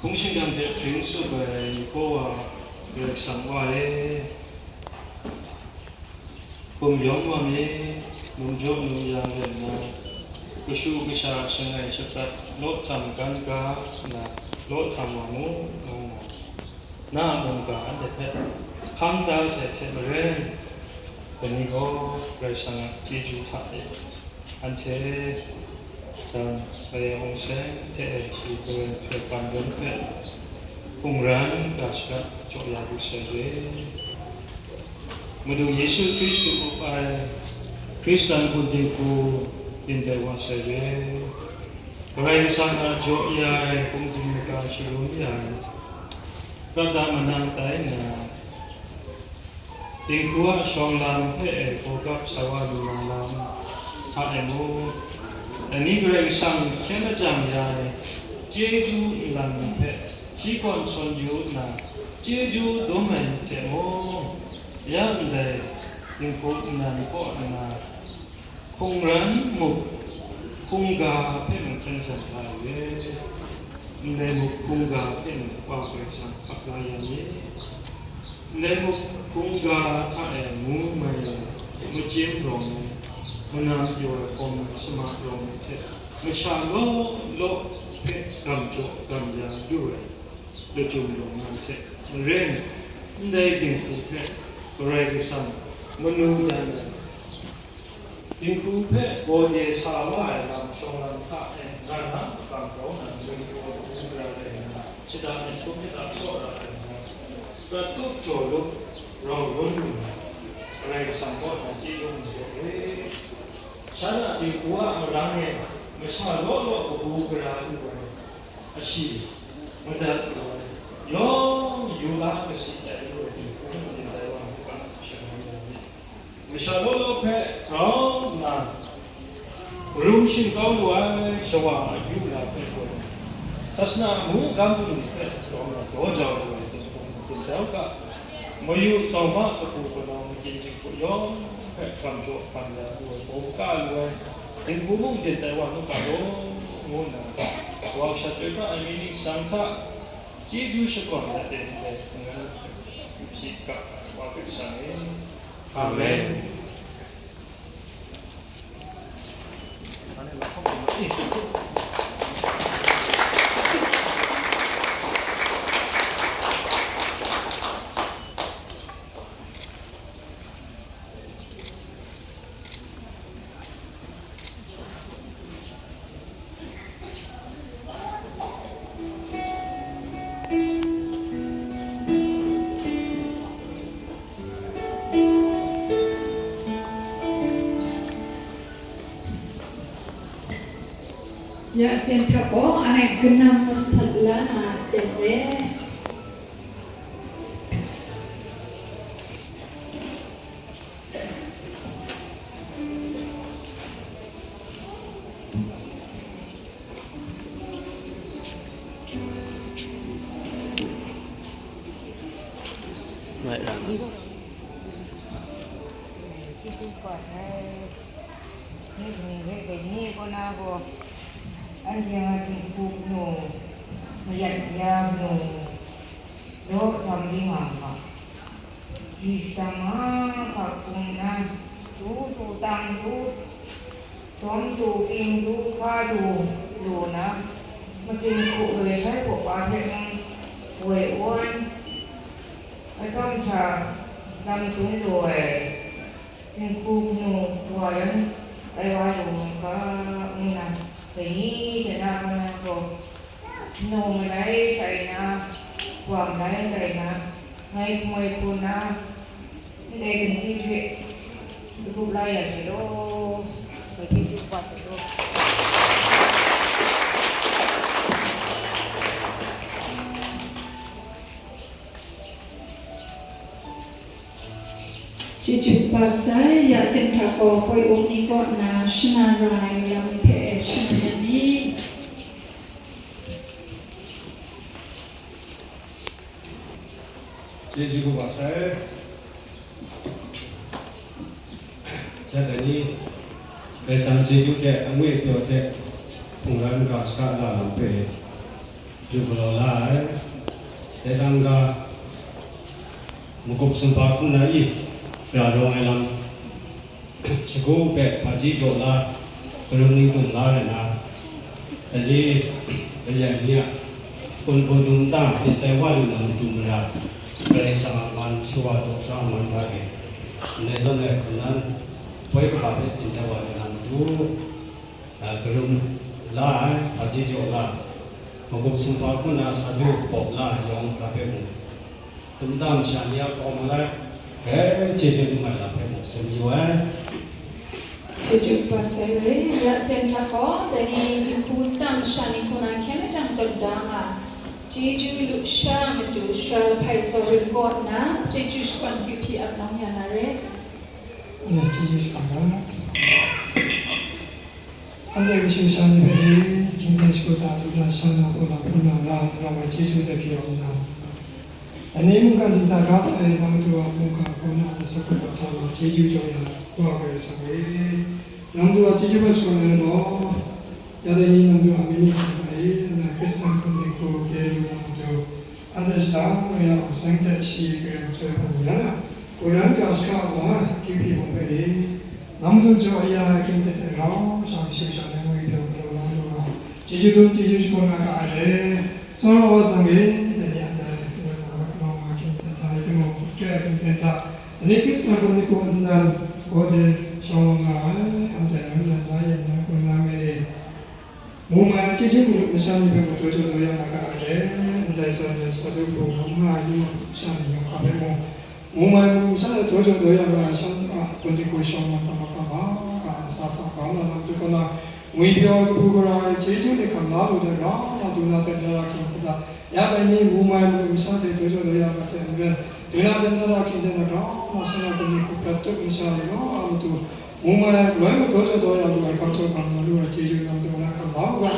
Hpung shingkang hte hpring tsup ai Yehova Karai Kasang Wa e, hkum yawng wa mi, num jaw num yang rai nna, kashu kasha shangai shaprat law htam gan ga nna, law htam wa mu, nga nna, na a mungga anhte hpe hkam da sai hte maren, dai ni gaw Karai Kasang a chyeju hta e. Anhte, dan, mayang hpung seng hte e shi kawen hte ban gun hpe hkungran ga shada jaw ya bu sai re. Madu Yesu Hkristu up ai Hkristan hpung dinghku byin tai wa sai re. Karai Kasang a jaw ya ai hpung dinghku shalum ya ai, prat da manang tai nna, dinghku a shawng lam hpe e hkawgap sa wa lu na lam hta e mung, dai ni Karai Kasang hkyen lajang ya ai chyeju nlang ni hpe hti gawn sawn yu nna, chyeju dum ai ni hte mung, ya ndai dinghku nnan kaw nna, hkungran muk hkungga hpe mung hkyen jan da ai re. Ndai muk hkungga hpe mung Wa Karai Kasang ap la ya mi. Ndai muk hkungga hta e mu mai ai, machyim rawng ai, manam pyaw ai hkawm ai, sama rawng ai hte masha law law hpe gam jaw gam ya lu ai lachyum rawng ai hte maren, ndai dinghku hpe Karai Kasang manu dan ai, dinghku hpe gaw de sa wa ai lam shawng lam hta e, nga na makam grau na, dinghku a kabu gara rai nna, shada myit hkrum shada tsaw ra ai nna, prat tup jaw lup rau lun lu na, Karai Kasang kaw na chyeju mu jaw e. Shan a dinghku a marang e masha law law kabu gara lu ai, ashi madat lu ai, yawng yu la kasi ai lu ai dinghku hpe marin tai wa mu ga, shangai ya mi. Masha law law hpe grau nna, karum shingkau lu ai shawa a yu la hpe gaw, sasana mungkan bungli hpe grau nna daw jau lu ai dinghku marin tai u ga, mayu tauma kabu kanau makyin dinghku yawng hpe gam jaw gam ya lu ai, hkawm ka lu ai dinghku mung byin tai wa nu ga law, ngu nna, wa shat chyoi pra ai mi ning sang hta, chyeju shakawn ai aten ndai hkungran hpe yu hpyi ga ai, Wa Karai Kasang e. Amen. Ya, aten hta gaw anhte kanang masat la na aten re. Right on. Anhte a dinghku manu, mayat ya manu, law htam di nga ma. Ji shadang mahkra hkrum nna, du du tang du, dawm du, ping du, hpa du, lu na, mating hku loi shai hpaw pa hpe mung woi wan, ahtawm sha lam dun lu ai dinghku hpanu wa yan ai wa lu mu ga, ngu na, dai ni de na ma na gaw, Nau malai tai na, wa malai tai na, ngai hkoi hku na, ndai ganji hpe, dagup la ya sai law, ngai chyeju kaba sai law. Chyeju kaba sai, ya aten hta gaw poi up ni kaw nna shana ra ai lam ni hpe shana yan mi. Chyeju kaba sai. Ya dai ni, Karai Kasang chyeju hte, angwi apyaw hte, Hkungran ga shaka la lam hpe lu galaw la ai. Dai tang ga, magup sumhpa hku na i ra rawng ai lam, shagu hpe hpaji jaw la, karum ning tum la rai na, dai ni, dai ni a kun hku dum ta, myit tai wa lu na matu mara, Karai Kasang a man shawa daw sa ai man hta e, ndai zawn e hkungran poi kaba hpe byin dat wa lu na matu, a, karum la ai, hpaji jaw la, magup sumhpa hku na sa du pawp la ai yawng hkra hpe mung, dum dam sha ni a kaw malai, grai chyeju dum ai lam hpe mung tsun yu ai. Chyeju kaba sai re, ya ten hta gaw, dai ni dinghku tam sha ni hku na hkyen lajang tawn da nga, chyeju lusha matu sara lahpai zaw rin kaw nna, chyeju shakawn kyu hpyi ap nang ya na re. Ya, chyeju shakawn da. Anhte kashu sha ni hpe e, hkying hte shagu hta lu na, shan na, hpaw na, hpun na, ra na, rawng ai chyeju hte kayawm nna, dai ni mungkan dingta ga hta e, na matu a mungga hpaw na, asak hpaw sa na, chyeju jaw ya, Wa Karai Kasang e. Na matu a chyeju hpe shakawn ai law, ya dai ni na matu a myit ni san hta e, na Hkristan hpung dinghku de lu na matu, anhte shadang rai yang, seng hte shi garam chyoi hpan yan a, hkungran ga shaka la ai akyu hpyi mung hpe e, na matu jaw ya ai ahkying hte hte rau sha kashu sha ni ngwi pyaw galaw na lu ai, chyeju dum chyeju shakawn na ga ai re. Tsawra wa Sangye, dai ni anhte ngut na mat nau nga ahkying hte hta rai timung, hkut kya ahkying hte hta, dai ni Hkristan hpung ni hku nnan gaw de shawng wa nga ai, anhte ngut na la yin na hkun la me e. Mu mai ai chyeju madu masha ni hpe mung daw jaw daw ya nga ga ai re, ndai zawn e sa du hku lam nga ai nu a sha ni yawng hkra hpe mung, mu mai madu masha hte daw jaw daw ya nga ai shan a hpun dinghku shawng na hkam hkam hkam hkam hkam ntsa hta grau na lam tu kaw na, ngwi pyaw ai kabu gara ai chyeju ni hkam la lu de rau na du na ten na ra hkying hte hta, ya dai ni mu mai madu masha hte daw jaw daw ya nga hte maren, du na ten na ra hkying hte na grau na shan a hpun dinghku prat tup masha ni law a matu, mu mai ai galoi mung daw jaw daw ya lu ai, hkam jaw hkam la lu ai chyeju lam taw na hkam la u ga,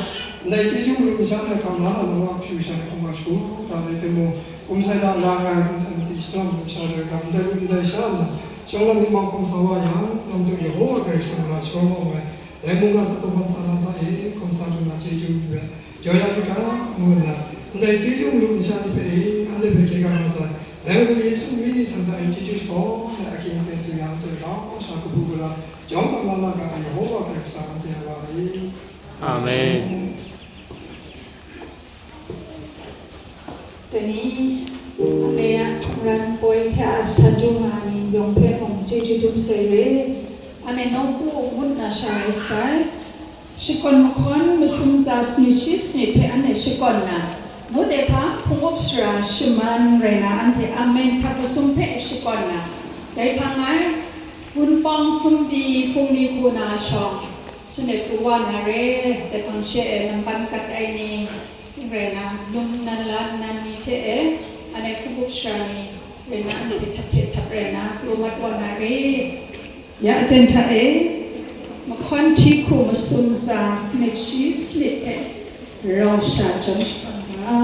ndai chyeju madu masha ni hkam la na law, kashu sha ni hkam ai shagu hta rai timung, hkum sai da ra nga ai hkum sai mati shadawn madu sha rai ga, ndai lut ndai sha nna, shawng lam myit mang hkawm sa wa yang, na matu Yehowa Karai Kasang a sharawng awng ai, dai mungga sa hkawm sa lam hta e, hkawm sa lu na chyeju ni hpe, jaw ya lu ga, ngu nna, ndai chyeju madu masha ni hpe e, anhte hpe hkye ga nga sai, dai Madu Yesu myit ni san hta e chyeju shakawn ai ahkying aten du ya anhte rau sha kabu gara, jawm hkam la na ga ai Yehowa Karai Kasang anhte a Wa e. Amen. Dai ni, anhte a hkungran poi hte a sa du nga ai ni yawng hpe mung chyeju dum sai re. Anhte nawku ngut na sha rai sai. Shakawn mahkawn masum tsa sanit shi sanit hpe anhte shakawn na, mut e hpa hpung up sara shaman rai na anhte amen htak masum hpe shakawn na, dai hpang ai Wunpawng Sumdi hpung ni hku na shawng, shanep pru wa na re, dai hpang she e namban gat ai ni, n rai na, lum nan la nnan ni hte e, anhte hpung up sara ni rai na, anhte htat hte htat rai na, pru mat wa na re. Ya aten hta e, mahkawn hti hku masum tsa sanit shi sanit hpe rau sha jawm shapang ga.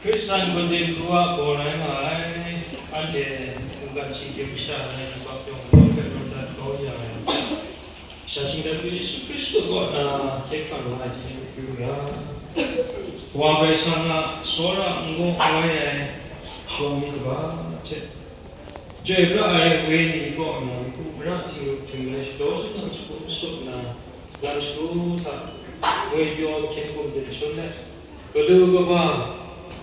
Hkristan Bawngdi Hkru a baw rai nga ai, anhte mungkan shi dim sha ai yubak yawng hpe rawt dat kau ya ai. Sha shinglet Yesu Hkristu kaw na hkye hkrang la ai chyeju akyu ya, Wa Karai Kasang a tsawra n-gaw n-gawai ai shawng ni kaba hte, chyoi pra ai wenyi kaw na matu mara htingnu htingrai shadaw shadawn shagun shagun na lam shagu hta ngwi pyaw hkyen bum den shun let, galu kaba,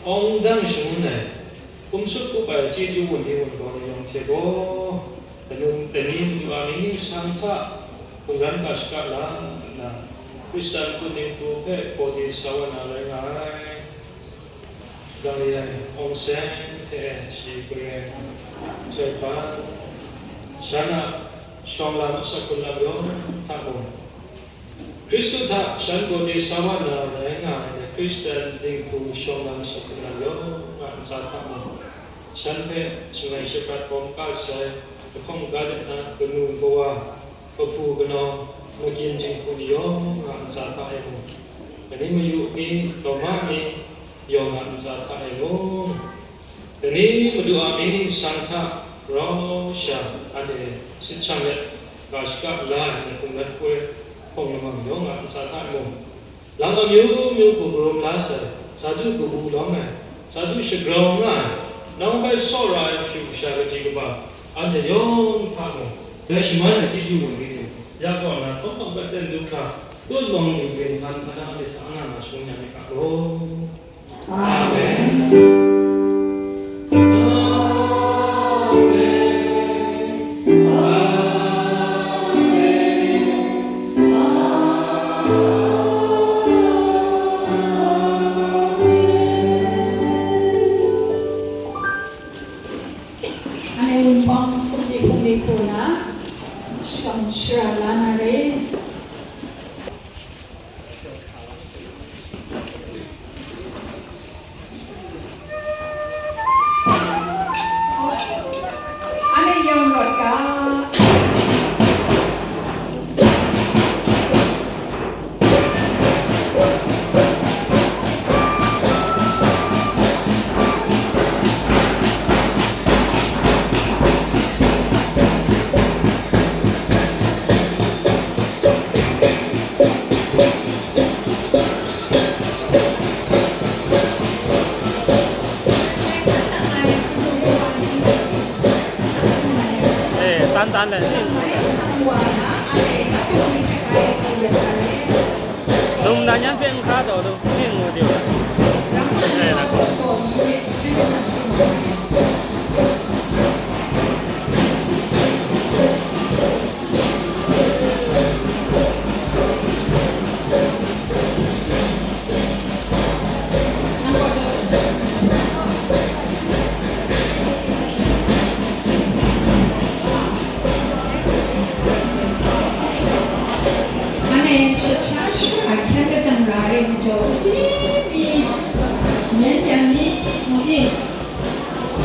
awng dang shangun ai, kum sut kup ai chyeju wunli wunhkaw ni yawng hte gaw, kanu kani matu a mying ningsang hta hkungran ga shaka la nna, Hkristan hpung dinghku hpe gawde sa wa na rai nga ai. Shadang re ai Awng Seng hte shi gareng htoi hpan, shan a shawng lam asak hkrung lam yawng hta mung, Hkristu hta shan gawde sa wa na rai nga ai Hkristan dinghku shawng lam asak hkrung lam yawng a ntsa hta mung, shan hpe shangai shaprat bawm ga sai, lahkawng ga let na kanu kawa, kahpu kanau, magyin jinghku ni yawng a ntsa hta e mung, kani mayu ni, lawma ni yawng a ntsa hta e mung, kani madu a mying ningsang hta rau sha anhte sit shang let, ga shaka la ai hpung lat poi hpawng lamang yawng a ntsa hta e mung, lam amyu myu hku karum la sai, sa du kabu lawm ai, sa du shagrau nga ai, nang hpe tsawra ai kashu kasha kadi kaba, anhte yawng hta mung, dai shaman ai chyeju wunli ni, ya kaw na htawm hpang kat ten du hkra, tut lawng dinghpring hkan hkan a anhte hta nga nga shangun ya myit ga law. Amen. Anhte wunpawng sumni hpungli hku na, shawng shara la na re. Anhte yawng rawt ga. Eh, tsan tsan le, ning mu le. Lum na nyan hpe n hkra taw lu, ning mu de.